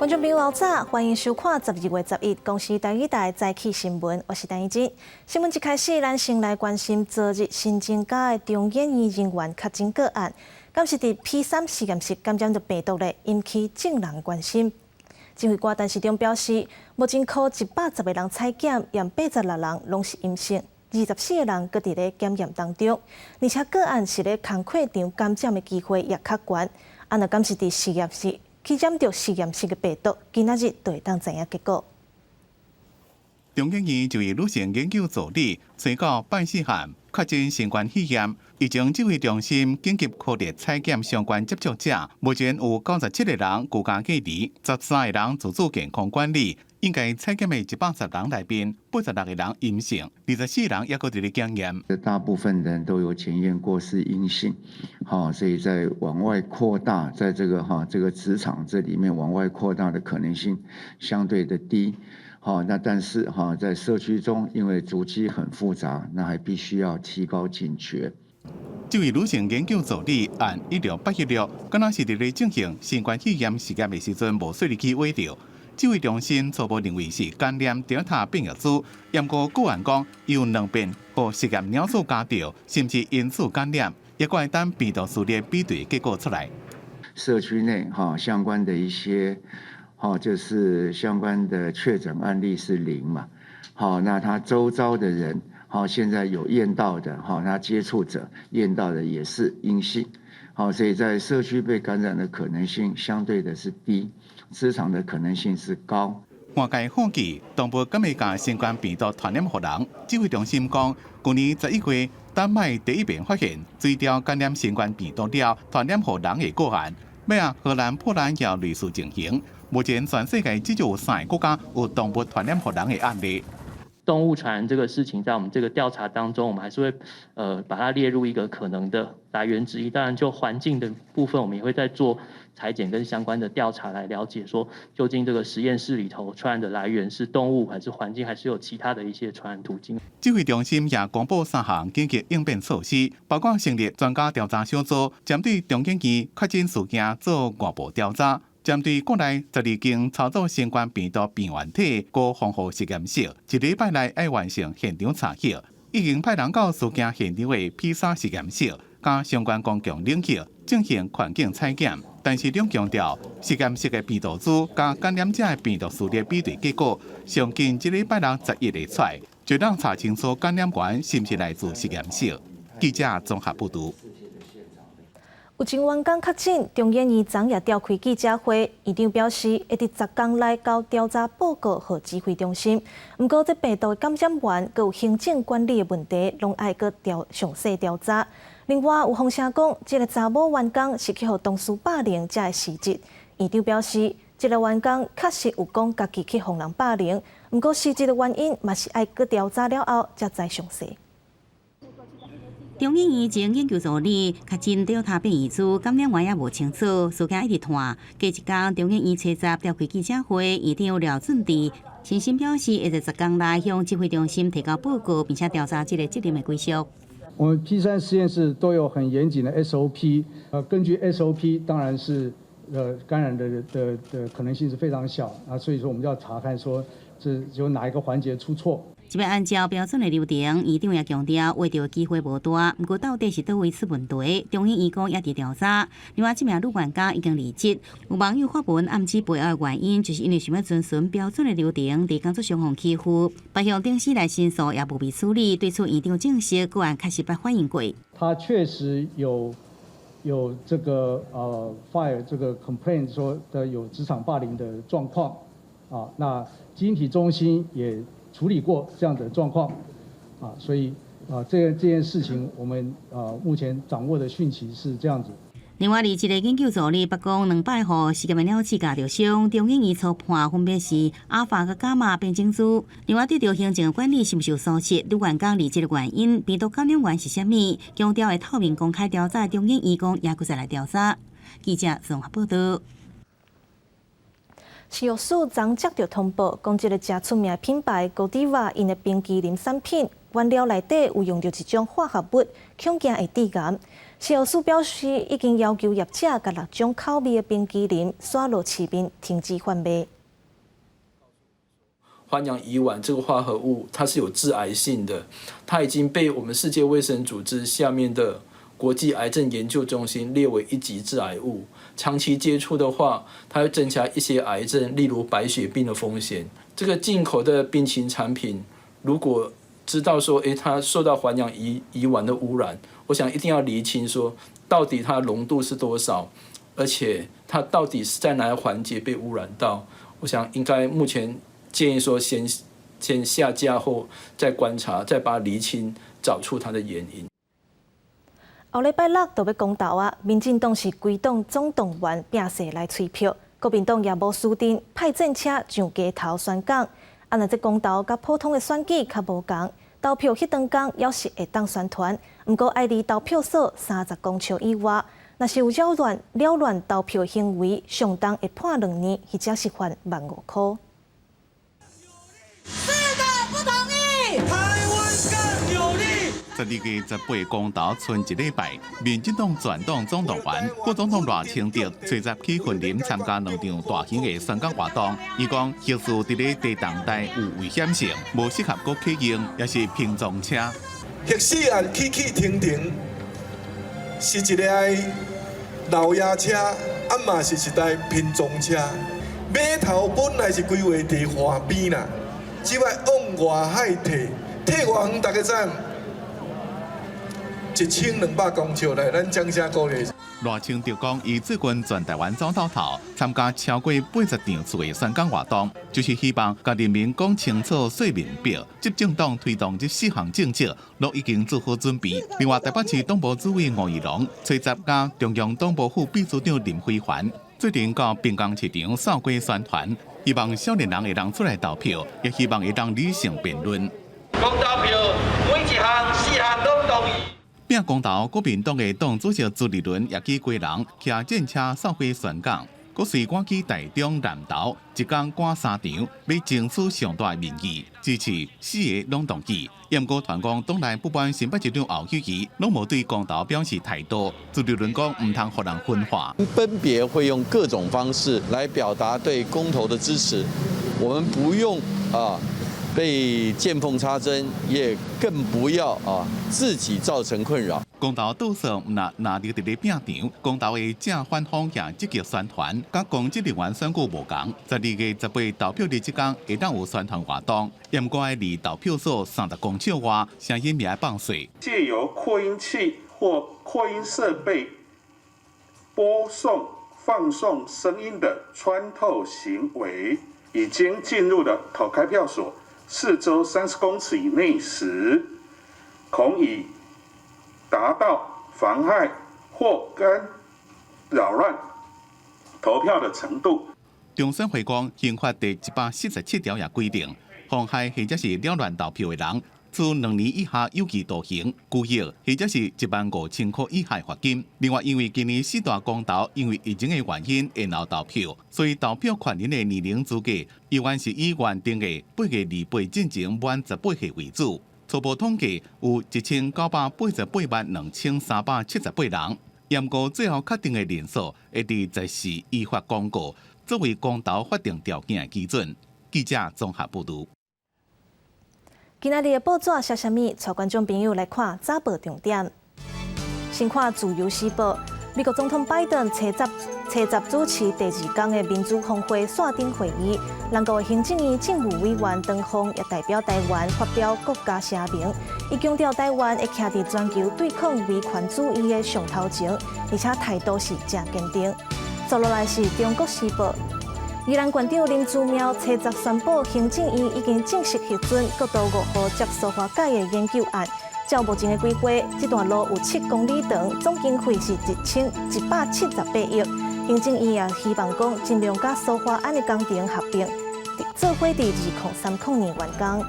觀眾朋友早，歡迎收看12月11公視台語台早起新聞，我是陳以真。新聞一開始，咱先來關心昨日新增加的中研院人員確診個案，敢是佇 P3實驗室感染著病毒咧，引起眾人關心。指揮官陳時中表示，目前科110個人採檢，驗86人攏是陰性，24個人閣佇咧檢驗當中，而且個案是咧工課場感染的機會也較懸。啊，若敢是佇實驗室去染著實驗室的病毒，今仔日就會當知影結果。中研院一位女性研究助理，初九拜四函確診新冠肺炎，疫情指揮中心緊急擴列採檢相關接觸者，目前有97個人居家隔離，13個人自主健康管理。應該採檢的110人內面，86個人陰性，24人猶閣佇咧檢驗。大部分人都有檢驗過是陰性，好，所以在往外擴大，在這個哈這個職場這裡面往外擴大的可能性相對的低。好，那但是哈，在社區中，因為足跡很複雜，那還必須要提高警覺。這位女性研究助理按1686，敢若是佇咧進行新冠肺炎實驗的時陣，無細膩去搲著。指揮中心初步認為是感染德爾塔變異株，毋過個案講有兩遍予實驗鳥鼠咬著，是毋是因此感染，猶閣愛等病毒序列比對結果出來。社區內哈相關的一些，哈就是相關的確診案例是0嘛，好，那他周遭的人，好，現在有驗到的，哈，他接觸者驗到的也是陰性，好，所以在社區被感染的可能性相對的是低，職場的可能性是高。外界好奇，動物敢會共新冠病毒傳染予人？指揮中心講，舊年11月，丹麥第一遍發現水貂感染新冠病毒了，傳染予人的個案。尾仔，荷蘭、波蘭也有類似情形。目前全世界至少有三個國家有動物傳染予人的案例。動物傳染這個事情，在我們這個調查當中，我們還是會把它列入一個可能的來源之一。當然，就環境的部分，我們也會再做採檢跟相關的調查，來了解說究竟這個實驗室裡頭傳染的來源是動物，還是環境，還是有其他的一些傳染途徑。指揮中心也公布三項緊急應變措施，包括成立專家調查小組，針對中研院確診事件做外部調查。針對國內12間操作新冠病毒病原體高防護實驗室，一禮拜內愛完成現場查核，已經派人到事件現場的 P3實驗室，佮相關公共領域進行環境採檢。但是，兩強調實驗室的病毒株佮感染者的病毒序列比對結果，上緊這禮拜六11會出來，就當查清楚感染源是毋是來自實驗室。記者綜合報導。有前員工確診，中研院昨也召開記者會，院長表示會佇10工內交調查報告予指揮中心。毋過，這病毒感染源閣有行政管理的問題，攏愛閣調詳細調查。另外，有風聲講，這個查某員工是去予同事霸凌才會辭職。院長表示，這個員工確實有講家己去予人霸凌，毋過辭職的原因嘛是愛閣調查了後才知詳細。中研院前研究助理確診德爾塔變異株，感染源也無清楚，事件一直拖。過一工，中研院初十召開記者會，院長廖俊智親身表示，會在10工內向指揮中心提交報告，並且調查這個責任的歸屬。我們 P3實驗室都有很嚴謹的 SOP，根據 SOP，當然是感染的可能性是非常小啊，所以說我們就要查看說，這有哪一個環節出錯。這擺按照標準的流程，院長也強調，挖著的機會無大，毋過到底是佗位出問題，中研院講也佇調查。另外，這名女員工已經離職。有網友發文暗指背後的原因，就是因為想欲遵循標準的流程，佇工作上予欺負，別向頂司來申訴，也無被處理。對此，院長證實個案確實捌反映過。他確實有這個file 這個 complaint 說的有職場霸凌的狀況啊，那基因體中心也處理過這樣的狀況，啊，所以啊，這件事情，我們啊目前掌握的訊息是這樣子。另外，離職的研究助理捌講兩擺予實驗的鳥鼠咬著傷，中研院初判分別是阿法佮伽馬變種株。另外，對著行政管理是毋是有疏失，女員工離職的原因，病毒感染源是啥物，強調會透明公開調查，中研院講也閣再來調查。記者綜合報道。食藥署昨接著通報，講這个誠出名品牌 Godiva 𪜶的冰淇淋產品原料內底有用著一種化合物，恐驚會致癌。食藥署表示，已經要求業者共六種口味的冰淇淋徙落市面停止販賣。環氧乙烷這個化合物，它是有致癌性的，它已經被我們世界衛生組織下面的國際癌症研究中心列為一級致癌物。長期接觸的話，它會增加一些癌症，例如白血病的風險。這個進口的冰淇淋產品，如果知道說，它受到環氧乙烷的污染，我想一定要釐清說，到底它濃度是多少，而且它到底是在哪個環節被污染到。我想應該目前建議說先下架後再觀察，再把它釐清，找出它的原因。後禮拜六就欲公投啊！民進黨是規黨總動員拚勢來催票，國民黨也無輸陣，派戰車上街頭宣講。啊，若這公投佮普通的選舉較無仝，投票彼當工猶是會當宣傳，毋過愛離投票所30公尺以外。若是有擾亂投票行為，上重會判2年，或者是罰15,000塊。是的，不同意。台灣更有力。12月18公投賰一禮拜，民進黨全黨總動員，副總統賴清德初十去雲林參加兩場大型的宣講活動。伊講核四佇咧地動帶有危險性，無適合閣啟用，也是拼裝車。核四案起起停停，是一台老爺車，啊嘛是一台拼裝車。碼頭本來是規劃佇岸邊啦，這擺往外海退，退偌遠，大家知？1200公尺來，咱掌聲鼓勵。賴清德講，伊最近全台灣走透透，參加超過80場次的宣講活動，就是希望共人民講清楚、說明白。執政黨推動這四項政策，攏已經做好準備。另外，台北市黨部主委吳怡農，初十佮中央黨部副秘書長林飛帆，做陣到濱江市場掃街宣傳，希望少年人會當出來投票，也希望會當理性辯論。公投票每一項四項攏同意。拚公投，國民黨的黨主席朱立倫也去基隆騎戰車掃街宣講，閣隨趕去台中南投，一工趕三場，欲爭取上大的民意，支持四个攏同意。毋過傳講黨內不管新北市長侯友宜，攏無對公投表示態度。朱立倫講毋通予人分化，分別會用各種方式來表達對公投的支持。我們不用啊被見縫插針，也更不要啊自己造成困擾。公投倒數毋若拿佇咧拚場，公投的正反方也積極宣傳，佮公職人員選舉無仝。12月18投票日這工會當有宣傳活動，毋過愛離投票所30公尺外，聲音也愛放細。借由擴音器或擴音設備播送、放送聲音的穿透行為，已經進入了投開票所四周30公尺以內時，恐已達到妨害或干擾亂投票的程度。中選會講，刑法第147條也規定，妨害或者是擾亂投票的人，處2年以下有期徒刑、拘役，或者是15,000塊以下罰金。另外，因為今年四大公投因為疫情的原因延後投票，所以投票權人的年齡資格猶原是以原定的8月28進前滿18歲為主。初步統計有19,882,378人，毋過最後確定的人數會佇14依法公告，作為公投法定條件的基準。記者綜合報導。今仔日的報紙寫啥物？帶觀眾朋友來看早報重點。先看《自由時報》，美國總統拜登初十主持第二工的民主峰會線頂會議，兩國行政院政務委員唐鳳也代表台灣發表國家聲明，伊強調台灣會徛佇全球對抗威權主義的上頭前，而且態度是誠堅定。接落來是《中國時報》。宜蘭縣長林姿妙初十宣布，行政院已經正式核准國道5號接蘇花改的研究案。照目前的規劃，這段路有7公里長，總經費是1178億。行政院也希望講，盡量佮蘇花案的工程合併，做伙佇2030年完工。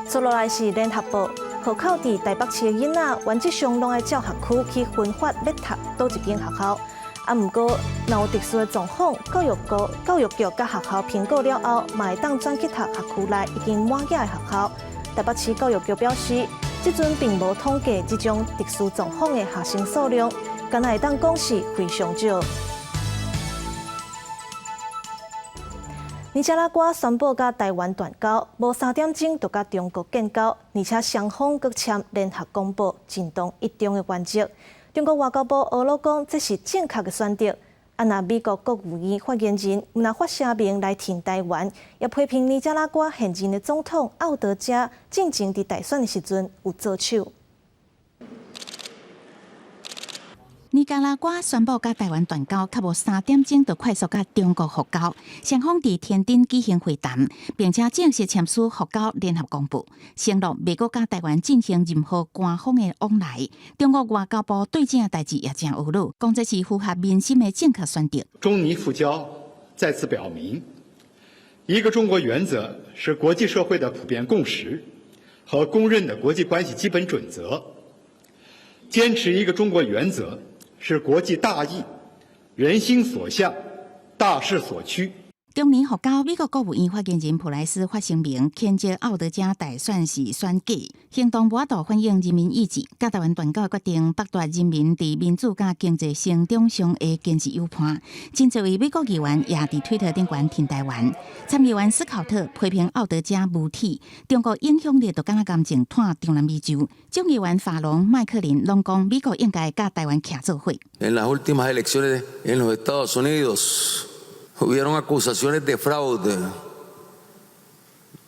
接落來是聯合報，戶口佇台北市的囡仔，原則上攏愛照學區去分發欲讀佗一間學校。啊，毋過若有特殊的狀況，教育局佮學校評估了後，嘛會當轉去讀學區內已經滿額的學校。台北市教育局表示，這陣並無統計這種特殊狀況的學生數量，敢若會當講是非常少。尼加拉瓜宣布佮台灣斷交，無3點鐘就佮中國建交，而且雙方閣簽聯合公報，認同一中的原則。中國外交部呵咾講，這是正確的選擇。啊，若美國國務院發言人毋若發聲明來挺台灣，也批評尼加拉瓜現任的總統奧德加進前佇大選的時陣有做手。尼加拉瓜宣布佮台灣斷交，較無3點鐘就快速佮中國復交，雙方佇天津舉行會談，並且正式簽署復交聯合公報，承諾袂閣佮台灣進行任何官方的往來。中國外交部對這件代誌也誠呵咾，講這是符合民心的正確選擇。中尼復交再次表明，一個中國原則是國際社會的普遍共識和公認的國際關係基本準則，堅持一個中國原則，是國際大義、人心所向、大勢所趨。中尼復交，美國國務院發言人普萊斯發聲明，譴責奧德加大選是選假，行動無法度反映人民意志。佮台灣斷交的決定，剝奪人民佇民主佮經濟成長上的堅實有盼。真濟位美國議員也佇推特頂懸挺台灣。參議員斯考特批評奧德加無恥，中國影響力就敢若甘情湠中南美洲。眾議員法隆、麥克林攏講美國應該佮台灣徛做伙。 En las últimas elecciones en los Estados Unidos hubieron acusaciones de fraude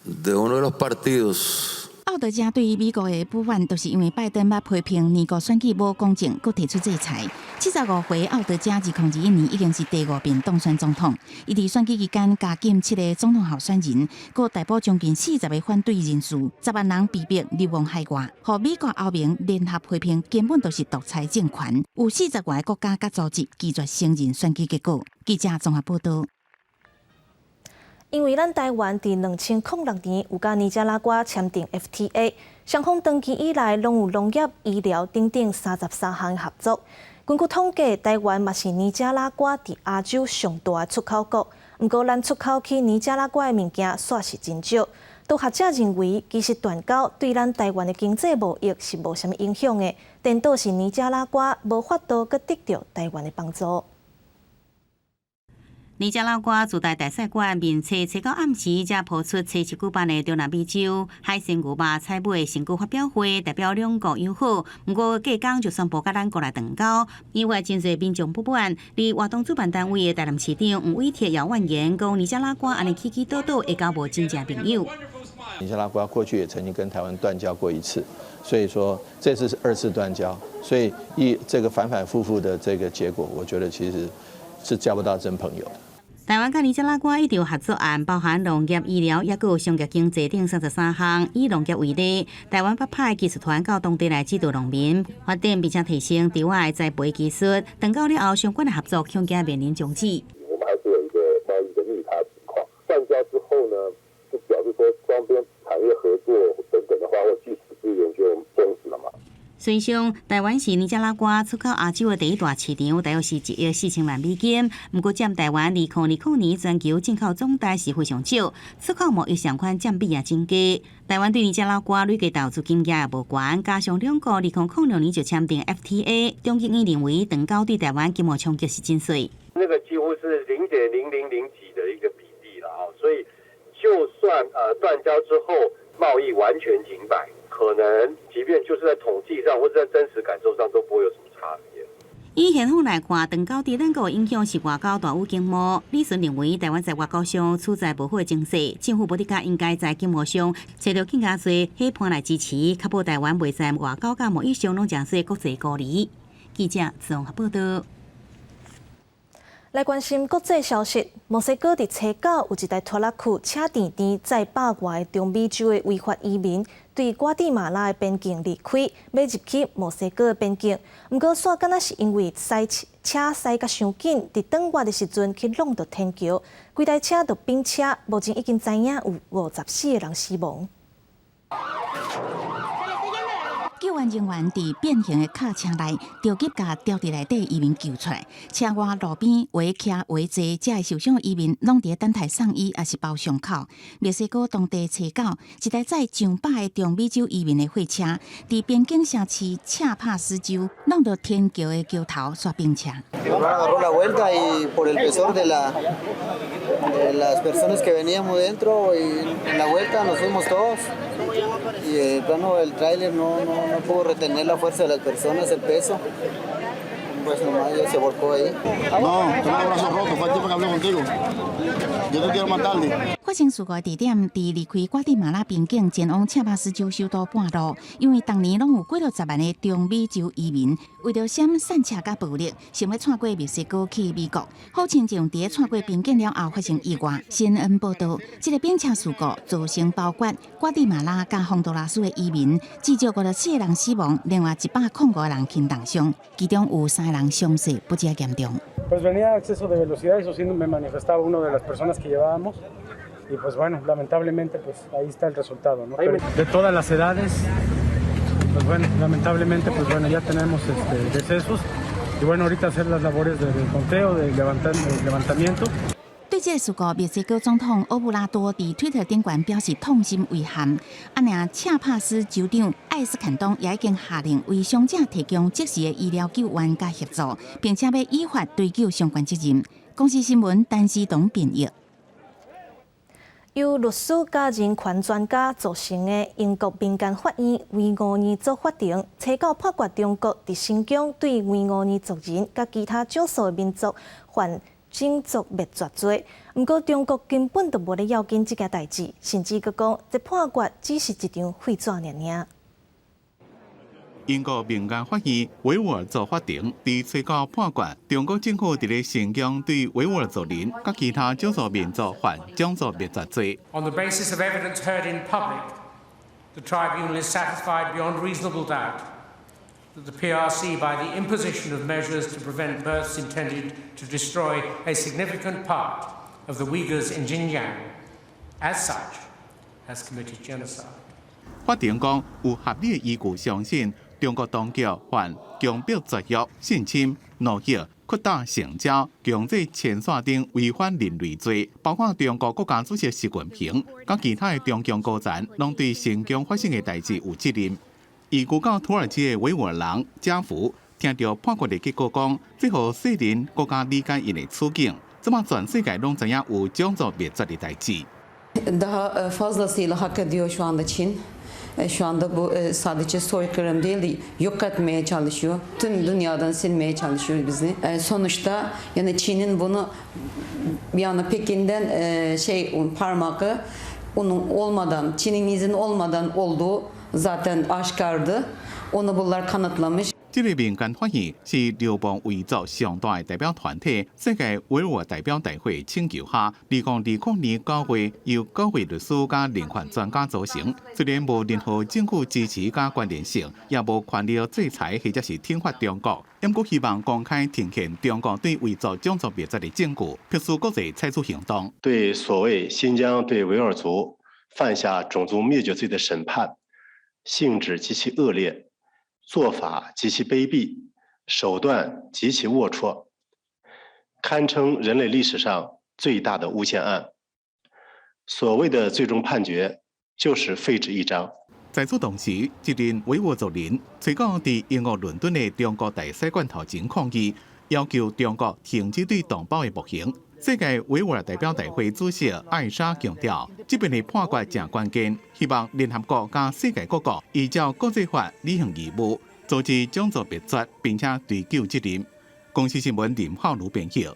de uno de los partidos。奧德加對於美國的不滿，就是因為拜登捌批評美國選舉無公正，閣提出制裁。75歲奧德加2021年已經是第五遍當選總統。伊佇選舉期間監禁七个總統候選人，閣逮捕將近40個反對人士，10萬人被迫流亡海外。予美國歐盟聯合批評，根本就是獨裁政權。有40外個國家佮組織拒絕承認選舉結果。記者綜合報道。因為咱台灣佇2006年有佮尼加拉瓜簽訂 FTA，雙方長期以來攏有農業、醫療等等33項合作。根據統計，台灣嘛是尼加拉瓜佇亞洲上大的出口國。毋過，咱出口去尼加拉瓜的物件煞是真少。都學者認為，其實斷交對咱台灣的經濟貿易是無啥物影響的，顛倒是尼加拉瓜無法度閣得著台灣的幫助。尼加拉瓜駐台大使館面冊初九暗時，才拋出初七舉辦的中南美洲海鮮牛肉採買成果發表會，代表兩國友好。毋過隔工就宣布佮咱國內斷交，因為真濟民眾不滿。佇活動主辦單位的台南市長黃偉哲也怨言，講尼加拉瓜按呢起起倒倒，會交無真正朋友。尼加拉瓜過去也曾經跟台灣斷交過一次，所以說這次是二次斷交，所以一這個反反复复的這個結果，我覺得其實是交不到真朋友。台灣佮尼加拉瓜一直有合作案，包含農業、醫療，抑閣有商業經濟等33項。以農業為例，台灣捌派技術團到當地來指導農民，發展並且提升稻仔的栽培技術。斷交了後，相關的合作恐驚面臨終止。我們還是有一個貿易的逆差情況。斷交之後呢，就表示說雙邊產業合作等等的話，或技術資源就終止了嘛。實際上，台灣是尼加拉瓜出口亞洲的第一大市場，大約是1億4千萬美金。毋過，佔台灣2020年全球進口總值是非常少，出口貿易相關佔比也真低。台灣對尼加拉瓜累計投資金額也無懸，加上兩國2006年就簽訂 FTA，中研院認為斷交對台灣經貿衝擊是真細。那個幾乎是0.000幾的一個比例了啊，所以就算斷交之後貿易完全停擺，可能即便就是在統計上或者在真實感受上都不會有什麼差別。以現況來看，斷交對咱國影響是外交大於經貿。李順認為，台灣在外交上處在無好的情勢，政府無得較應該在經貿上揣著更加濟伙伴來支持，確保台灣袂在外交佮貿易上攏誠做國際孤兒。記者綜合報道。來關心國際消息，墨西哥佇初九有一台拖拉庫車滇滇載百外个中美洲的違法移民，對瓜地馬拉的邊境離開，欲入去墨西哥的邊境。毋過，煞敢若是因為駛車駛甲傷緊，佇轉彎的時陣去挵著天橋，規台車就反車，目前已經知影有54個人死亡。救援人員佇變形的卡車內，著急共牢佇內底移民救出來。車外路邊有徛有坐，遮的受傷移民攏佇等待送醫，抑是包傷口。墨西哥當地初九，一台載上百个中美洲移民的貨車，佇邊境城市恰帕斯州，挵著天橋的橋頭煞崩車。 Agarró la vuelta y por el peso de las personas que veníamos dentro y en la vuelta nos fuimos todos y de plano el tráiler no, no, no pudo retener la fuerza de las personas, el peso, pues nomás ya se volcó ahí. No, tengo el brazo roto, fue el tipo que hablé contigo. Yo te quiero matarle. 發生事故的地點佇離開瓜地馬拉邊境前往恰帕斯州首都半路，因為逐年攏有幾落十萬的中美洲移民為著閃散赤佮暴力，想欲竄過墨西哥去美國，好親像佇咧竄過邊境了後發生意外。CNN 報導，這个冰車事故造成包括瓜地馬拉佮洪都拉斯的移民至少54個人死亡，另外105個人輕重傷，其中有三个人傷勢不遮嚴重。 Pues venía a exceso de velocidad, eso sí me manifestaba una de las personas que llevábamos. Y pues bueno, lamentablemente pues ahí está el resultado, ¿no? Pero de todas las edades, pues bueno, lamentablemente pues bueno, ya tenemos decesos y bueno, ahorita hacer las labores de conteo, de levantamiento. 對這个事故，墨西哥總統奧布拉多佇推特頂懸表示痛心遺憾。啊，爾恰帕斯州長艾斯坎東也已經下令為傷者提供即時的醫療救援佮協助，並且欲依法追究相關責任。公視新聞陳思東編譯。由律師佮人權專家組成的英國民間法院維吾爾族法庭，初九判決中國佇新疆對維吾爾族人佮其他少數民族犯種族滅絕罪。毋過中國根本就無咧要緊這件代誌，甚至閣講這判決只是一張廢紙爾爾。英國民間法院維吾爾族法庭佇初九判決，中國政府佇咧新疆對維吾爾族人佮其他少數民族犯種族滅絕罪。 On the basis of evidence heard in public, the tribunal is satisfied beyond reasonable doubt that the PRC, by the imposition of measures to prevent births intended to destroy a significant part of the Uyghurs in Xinjiang, as such, has committed genocide. 法庭講有合理的依據相信，中國當局犯強迫絕育、性侵、奴役、擴大性交、強制遷徙等違反人類罪，包括中國國家主席習近平佮其他的中共高層，攏對新疆發生的代誌有責任。移居到土耳其的維吾爾人賈福聽著判決的結果，講這予世人閣較理解𪜶的處境，這馬全世界攏知影有種族滅絕的代誌。 Daha fazlasıyla hak ediyor şu anda Çin. Şu anda bu sadece soykırım değil, yok etmeye çalışıyor. Tüm dünyadan silmeye çalışıyor bizi. Sonuçta yani Çin'in bunu yani Pekin'den şey parmağı onun olmadan, Çin'in izni olmadan olduğu zaten aşikardı. Onu bunlar kanıtlamış. 這个民間法院是流亡維族上大的代表團體世界維吾爾代表大會請求下，2020年9月由九位律師佮人權專家組成。雖然無任何政府支持佮關聯性，也無權力制裁或者是懲罰中國，毋過希望公開呈現中國對維族種族滅絕的證據，迫使國際採取行動。對所謂新疆對維吾爾族犯下種族滅絕罪的審判，性質極其惡劣。做法極其卑鄙，手段極其齷齪，堪稱人類歷史上最大的誣陷案。所謂的最終判決就是廢紙一張。在此同時，一群維吾爾族人初九佇英國倫敦的中國大使館頭前抗議，要求中國停止對同胞的暴行。世界維吾爾代表大會主席艾莎強調，這遍的判決誠關鍵，希望聯合國佮世界各國依照國際法履行義務，阻止種族滅絕，並且追究責任。公視新聞林浩如編譯。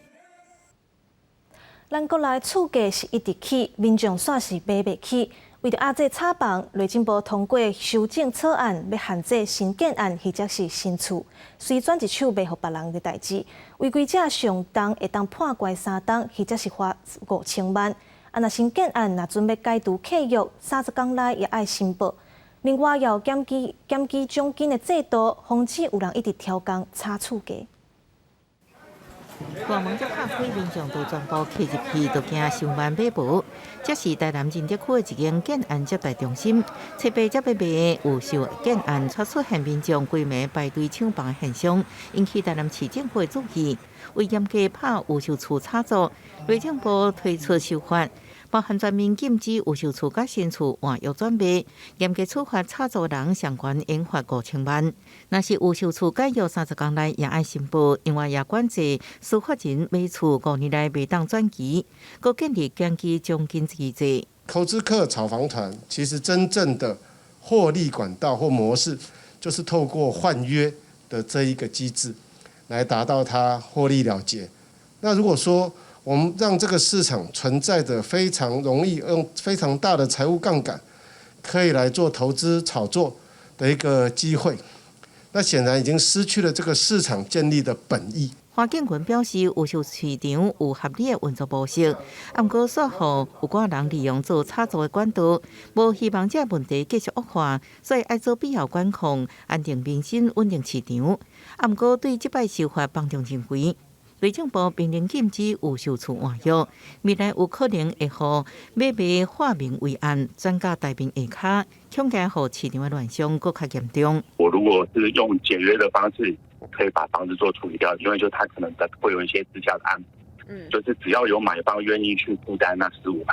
咱國內厝價是一直起，民眾煞是買袂起。為著壓制炒房，內政部通過修正草案，欲限制新建案或者是新厝，隨轉一手賣予別人的代誌。違規者上重會當判關3冬，或者是罰5000萬。啊，若新建案若準欲解除契約，30工內也愛申報。另外，也有檢舉獎金的制度，防止有人一直刁工炒厝價。大門才拍開，民眾都全部挤入去，都驚傷慢買無。這是台南仁德區的一間建案接待中心，七八才欲賣預售建案，卻出現民眾規暝排隊搶房的現象，引起台南市政府的注意。為嚴格拍預售厝炒作，內政部推出修法，包含全面禁止預售厝佮新厝換約轉賣，嚴格處罰炒作人相關應罰5000萬。若是預售厝解約30工內也愛申報，另外也管制司法人買厝5年內袂當轉移，閣建立檢舉獎金機制。投資客炒房團其實真正的獲利管道或模式，就是透過換約的這一個機制，來達到他獲利了結。那如果說我們讓這個市場存在著非常容易用非常大的財務槓桿，可以來做投資炒作的一個機會，那顯然已經失去了這個市場建立的本意。華建群表示，預售市場有合理的運作模式，毋過煞予有寡人利用做炒作的管道，無希望這個問題繼續惡化，所以愛做必要管控，安定民心，穩定市場。毋過對這擺修法幫中認為，內政部明令禁止預售厝換約，未來有可能會予買賣化明為暗，轉嫁台面下跤，恐驚予市場的亂象閣較嚴重。我如果是用簡約的方式，可以把房子做處理掉，因為就他可能會有一些私下的案，就是只要有買方願意去負擔那15%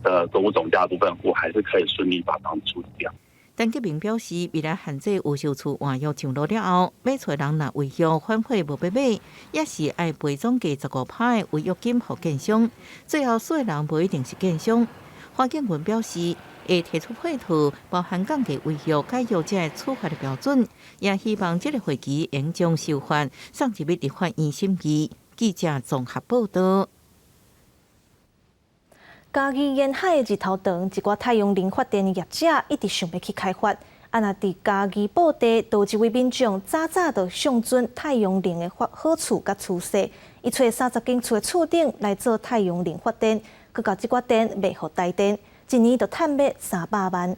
的公屋總價部分，我還是可以順利把房子處理掉。陳吉明表示，未來限制預售厝換約上路了後，買厝人若違約反悔無欲買，也是愛賠總價15%的違約金予建商。最後輸的人無一定是建商。華建文表示，會提出配套，包含降低違約解約這个處罰的標準，也希望這个會期會將修法送入去立法院審議。記者綜合報道。嘉義沿海的日頭長，一寡太陽能發電的業者一直想欲去開發。啊，若佇嘉義布袋，就有一位民眾早早就相準太陽能的發好處佮趨勢，伊揣30間厝的厝頂來做太陽能發電，閣共這寡電賣予台電，一年就趁欲300萬。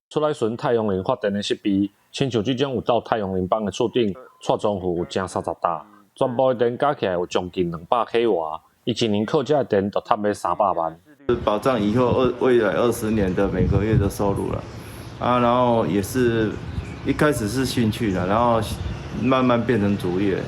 出來巡太陽能發電的設備，親像這種有罩太陽能板的厝頂，蔡宗富有成30搭，全部的電加起來有將近200千瓦。伊一年靠這個電就趁欲300萬。保障以後未來20年的每個月的收入了，啊，然後也是一開始是興趣的，然後慢慢變成主業。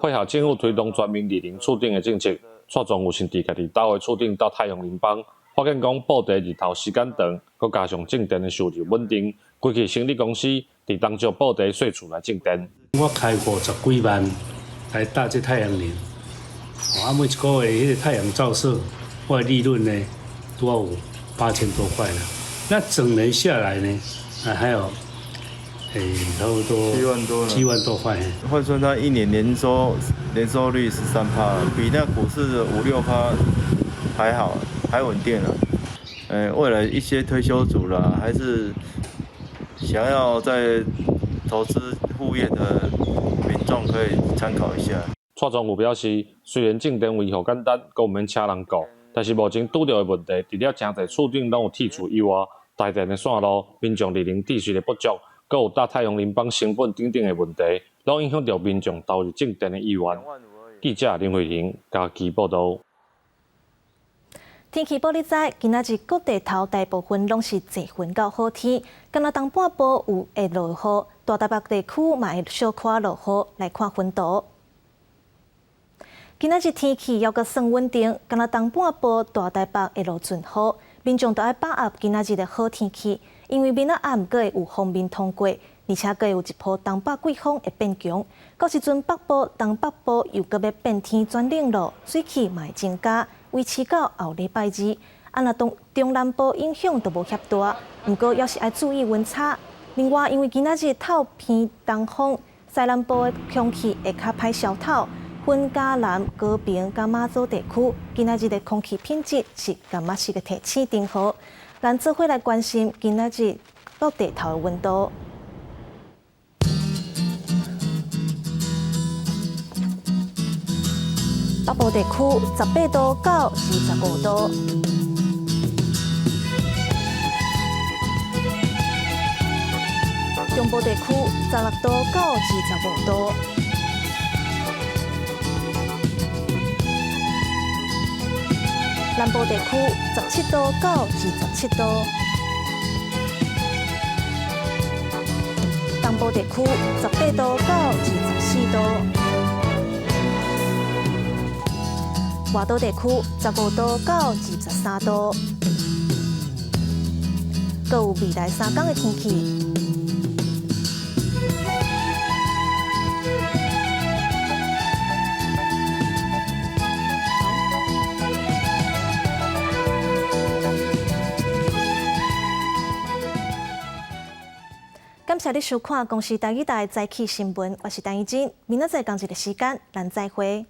配合政府推動全面綠能厝頂的政策，蔡宗富甚至家己兜的厝頂罩太陽能板，發現講布袋日頭時間長，閣加上種電的收入穩定，規氣成立公司佇東石布袋稅厝來種電。我開50幾萬來搭這太陽能，啊，每一個月彼個太陽照射，我的利潤呢，都有8000多塊啦。那整年下來呢，啊，還有，差不多7萬多，7萬多塊。換算它一年年收率13%，比那股市的5、6%還好，還穩定了。未來一些退休族啦，還是想要在投資副業的民眾可以參考一下。蔡宗富表示，雖然種電維護簡單，閣毋免請人顧，但是目前拄著的問題，除了誠濟厝頂攏有鐵厝以外，台電的線路、民眾綠能知識的不足，閣有搭太陽能板成本等等的問題，攏影響著民眾投入種電的意願。記者林慧玲嘉義報導。天氣報你知，今仔日各地頭大部分攏是濟雲到好天，敢若東半部有會落雨，大台北地區嘛會小可落雨。來看雲圖。今仔日天氣猶閣算穩定，敢若東半部大台北會落陣雨，民眾都愛把握今仔日的好天氣，因為明仔暗閣會有鋒面通過，而且閣會有一波東北季風會變強。到時陣北部、東北部又閣欲變天轉冷咯，水汽嘛會增加，維持到後禮拜二。啊，若中中南部影響就無遐大，毋過猶是愛注意溫差。另外，因為今仔日透偏東風，西南部的空氣會較歹消透。雲嘉南、高屏佮馬祖地區，今仔日的空氣品質是感覺是個提醒燈號。咱做伙來關心今仔日各地頭的溫度。北部地區18度到25度。中部地區16度到25度。南部地區17度到27度，東部地區18度到24度，外島地區15度到23度，閣有未來3天的天氣。感謝你收看《公視台語台早起新聞》，我是陳怡靜，明仔載仝一个時間，咱再會。